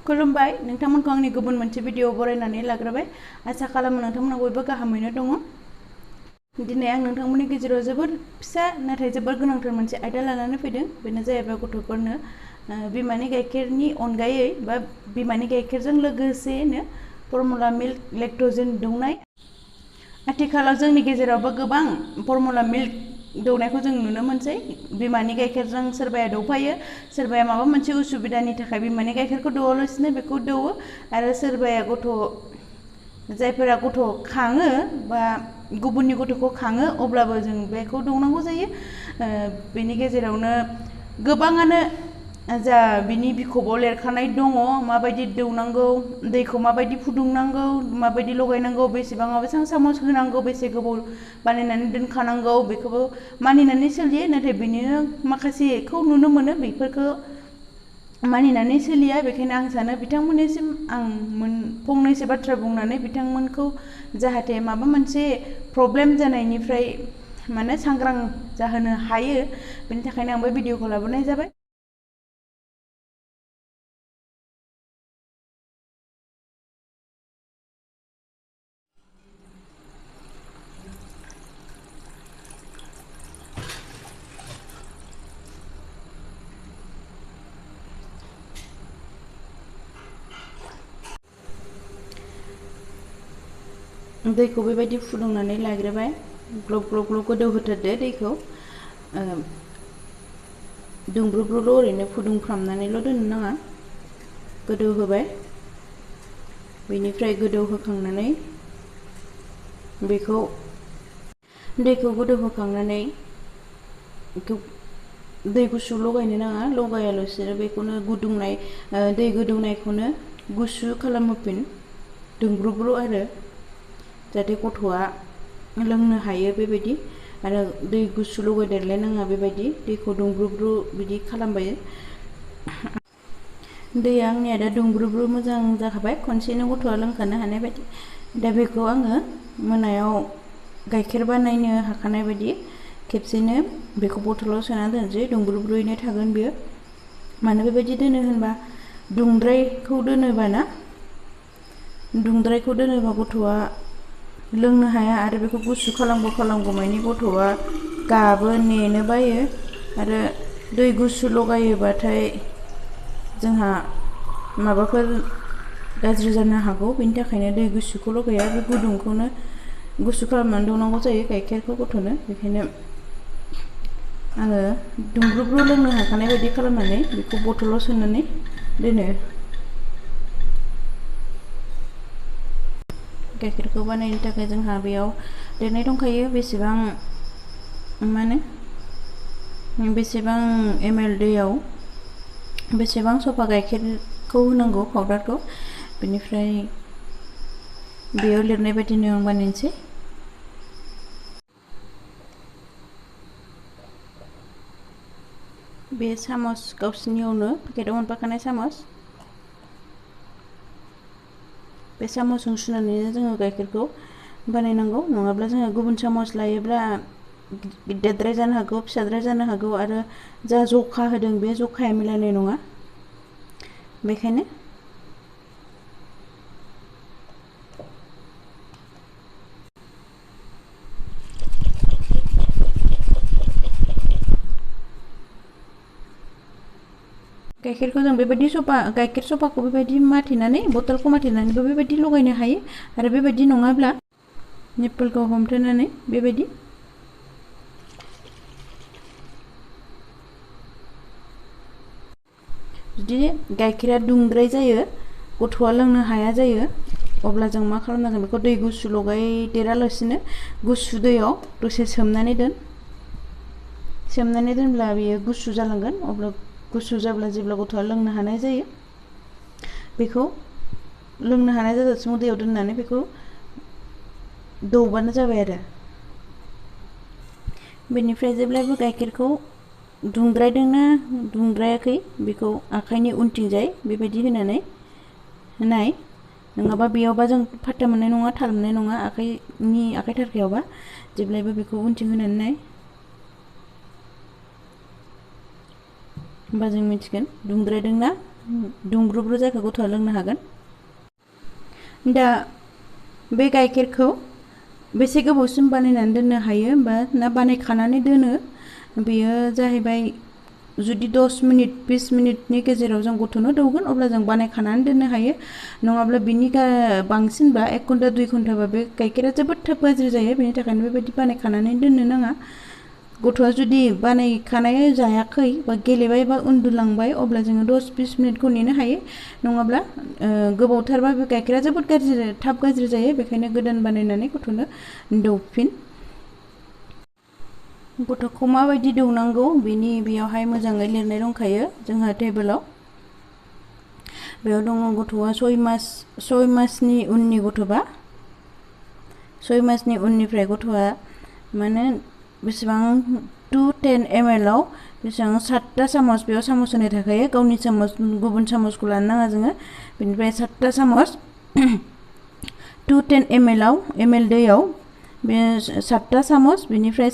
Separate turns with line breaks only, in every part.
खुलुमबाय नोंथांमोनखौ आंनि गुबुन मोनसे भिडिअ बरायनानै लाग्रोबाय आसा खालामो नोंथांमोना बयबो गाहामैनो दङ। दिनै आं नोंथांमोननि गेजेराव जोबोर फिसा नाथाय जोबोर गोनांथार मोनसे आयदा लानानै फैदों। बेनो जाहैबाय गथ'फोरनो बिमानि गाइखेरनि अनगायै बा बिमानि गाइखेरजों लोगोसेनो फर्मुला मिल्क लेक्ट'जेन दौनाय। आथिखालाव जोंनि गेजेरावबो गोबां फर्मुला मिल्क दौनायखौ जों नुनो मोनसै। बिमानि गाइखेरजों सोरबाया दौफायो, सोरबाया माबा मोनसे उसुबिदानि थाखाय बिमानि गाइखेरखौ दौवालासिनो बेखौ दौवो, आरो सोरबाया जायफोरा गथ' खाङो बा गुबुननि गथ'खौ खाङो अब्लाबो जों बेखौ दौनांगौ जायो। बेनि गेजेरावनो गोबाङानो जा बिनि बिखबाव लिरखानाय दङ माबायदि दौनांगौ, दैखौ माबायदि फुदुंनांगौ, माबायदि लगायनांगौ, बेसेबां सामस होनांगौ, बेसे गोबाव बानायनानै दोनखानांगौ, बेखौबो मानिनानै सोलियो। नाथाय बिनिनो माखासेखौ नुनो मोनो बेफोरखौ मानिनानै सोलिया। बेखायनो आं सानो बिथांमोननिसिम आं फंनैसो बाथ्रा बुंनानै बिथांमोनखौ जाहाथे माबा मोनसे प्रब्लेम जानायनिफ्राय सांग्रां जाहोनो हायो, बेनि थाखायनो आं बे भिडिअखौ लाबोनाय जाबाय। दैखौ बेबायदि फुदुंनानै लाग्रोबाय, ग्लब ग्लब ग्लब गोदौ होथारदो। दैखौ दुंब्रुब्रुल' ओरैनो फुदुंफ्रामनानैल' दोननो नाङा, गोदौ होबाय। बेनिफ्राय गोदौ होखांनानै दैखौ गोदौ होखांनानै दै गुसु लगायनो नाङा, लगायालासिनो बेखौनो दै गोदौनायखौनो गुसु खालामहोफिन, दुंब्रुब्रु आरो जाहाथे गथ'आ लोंनो हायो बेबायदि। आरो दै गुसु लगायदेरलायनाङा, बेबायदि दैखौ दुंब्रुब्रु बिदि खालामबाय। दैया आंनिया दा दुंब्रुब्रु मोजां जाखाबाय, खनसेनो गथ'आ लोंखानो हानाय बायदि। दा बेखौ आङो मोनायाव गाइखेर बानायनो हाखानाय बायदि खेबसेनो बेखौ बथलाव सोना दोनसै, दुंब्रुब्रुयैनो थागोन बियो। मानो बेबायदि दोनो होनबा दुंद्रायखौ दोनोबा गथ'आ लोंनो हाया, आरो बेखौ गुसु खालामगौ मानि गथ'आ गाबो, नेनो बायो। आरो दै गुसु लगायोबाथाय जोंहा माबाफोर गाज्रि जानो हागौ, बेनि थाखायनो दै गुसुखौ लगाया, बे गुदुंखौनो गुसु खालामनानै दौनांगौ जायो गाइखेरखौ गथ'नो। बेखायनो आङो दुंब्रुब्रु लोंनो हाखानाय बायदि खालामनानै बेखौ बथलाव सोनानै दोनो। गाइखेरखौ बानायनो थाखाय जोंहा बेयाव लिरनाय दंखायो बेसेबां ml दैयाव बेसेबां सफा गाइखेरखौ होनांगौ, पाउडारखौ। बेनिफ्राय बेयाव लिरनाय बायदिनो आं बानायनोसै। बे सामस गावसिनियावनो पेकेटाव मोनफाखानाय सामस, बे सामसजों सुनानैनो जोङो गाइखेरखौ बानायनांगौ। नङाब्ला जोङो गुबुन सामस लायोब्ला गिदिरद्राय जानो हागौ, फिसाद्राय जानो हागौ, आरो जा जखा होदों बे जखाया मिलायनाय नङा। बेखायनो गाइखेरखौ जों बेबायदि गाइखेर सफाखौ बेबायदि माथेनानै, बथलखौ माथेनानैबो बेबायदि लगायनो हायो। आरो बेबायदि नङाब्ला निप्पलखौ हमथेनानै बेबायदि जुदि गाइखेरा दुंद्राय जायो, गथ'आ लोंनो हाया जायो, अब्ला जों मा खालामनांगोन, बेखौ दै गुसु लगायदेरालासिनो गुसु दैयाव दसे सोमनानै दोनब्ला बेयो गुसु जालांगोन। अब्ला गुसु जाब्ला जेब्ला गथ'आ लोंनो हानाय जायो, बेखौ लोंनो हानाय जाजासिम दैयाव दोननानै बेखौ दौबानो जाबाय आरो। बेनिफ्राय जेब्लायबो गाइखेरखौ दुंद्रायदोंना दुंद्रायाखै बेखौ आखाइनि उनथिंजाय बेबायदि होनानै नाय, नङाबा बेयावबा जों फात्ता मोननाय नङा, थाल मोननाय नङा आखाइ थारखायावबा। जेब्लायबो बेखौ उनथिं होनानै नाय, होमबा जों मिथिगोन दुंद्रायदोंना दुंब्रुब्रु जायखौ गथ'आ लोंनो हागोन। दा बे गाइखेरखौ बेसे गोबावसिम बानायनानै दोननो हायो बा ना बानायखानानै दोनो बेयो जाहैबाय जुदि 10 मिनिट 20 मिनिटनि गेजेराव जों गथ'नो दौगोन अब्ला जों बानायखानानै दोननो हायो। नङाब्ला बिनि बांसिनबा 1 घन्टा 2 घन्टाबा बे गाइखेरा जोबोद थाब गाज्रि जायो। बेनि थाखायनो बेबायदि बानायखानानै दोननो नाङा। गथ'आ जुदि बानायखानाय जायाखै बा गेलेबाय बा उन्दुलांबाय अब्ला जोङो 10-20 मिनिटखौ नेनो हायो। नङाब्ला गोबावथारबा बे गाइखेरा जोबोद थाब गाज्रि जायो। बेखायनो गोदान बानायनानै गथ'नो दौफिन। गथ'खौ माबायदि दौनांगौ बेनि बेयावहाय मोजाङै लिरनाय दंखायो जोंहा टेबोलाव। बेयाव दङ गथ'आ 6 मासनि उननि गथ'बा 6 मासनि उननिफ्राय गथ'आ माने बेसेबां 210 ml आव बेसेबां 7टा सामस बेयाव सामस होनाय थाखायो। गावनि सामस गुबुन सामसखौ लानो नाङा जोङो। बेनिफ्राय 7टा सामस 210 ml दैयाव बे 7टा सामस बेनिफ्राय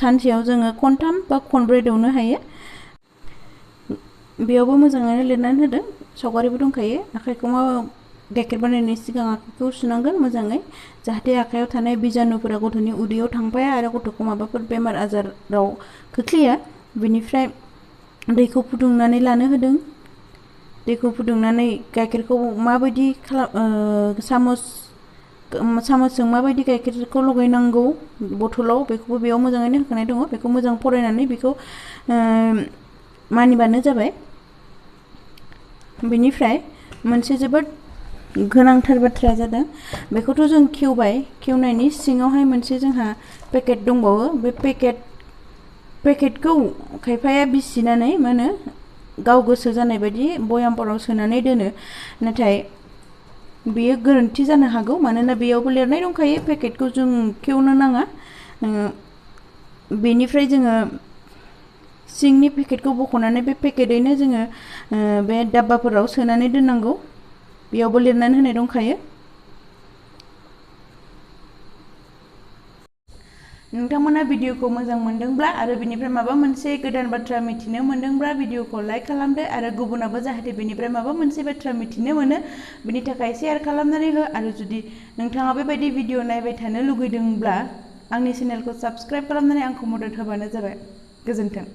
सानसेयाव जोङो खनथाम बा खनब्रै दौनो हायो। बेयावबो मोजाङैनो लिरनानै होदों, सावगारिबो दंखायो। आखाइखौ गाइखेर बानायनायनि सिगां आखाइखौ सुनांगोन मोजाङै, जाहाथे आखाइयाव थानाय बिजानुफोरा गथ'नि उदैयाव थांफाया आरो गथ'खौ माबाफोर बेमार आजाराव खोख्लैया। बेनिफ्राय दैखौ फुदुंनानै लानो होदों। दैखौ फुदुंनानै गाइखेरखौ माबायदि सामसजों माबायदि गाइखेरखौ लगायनांगौ बथलाव बेखौबो बेयाव मोजाङैनो होखानाय दङ। बेखौ मोजां फरायनानै बेखौ मानिबानो जाबाय। बेनिफ्राय मोनसे जोबोद गोनांथार बाथ्राया जादों बेखौथ' जों खेवबाय, खेवनायनि सिङावहाय मोनसे जोंहा पेकेट दंबावो। बे पेकेटखौ खायफाया बिसिनानै मा होनो गाव गोसो जानाय बायदि बयामफोराव सोनानै दोनो। नाथाय बेयो गोरोन्थि जानो हागौ, मानोना बेयावबो लिरनाय दंखायो पेकेटखौ जों खेवनो नाङा। बेनिफ्राय जोङो सिंनि पेकेटखौ बख'नानै बे पेकेटैनो जोङो बे दाब्बाफोराव सोनानै दोननांगौ। बेयावबो लिरनानै होनाय दंखायो। नोंथांमोना भिडिअखौ मोजां मोनदोंब्ला आरो बेनिफ्राय माबा मोनसे गोदान बाथ्रा मिथिनो मोनदोंब्ला भिडिअखौ लाइक खालामदो आरो गुबुनाबो जाहाथे बेनिफ्राय माबा मोनसे बाथ्रा मिथिनो मोनो बिनि थाखाय शेयार खालामनानै हो। आरो जुदि नोंथाङा बेबायदि भिडिअ नायबाय थानो लुगैदोंब्ला आंनि चेनेलखौ साबस्क्राइब खालामनानै आंखौ मदद होबानो जाबाय। गोजोन्थों।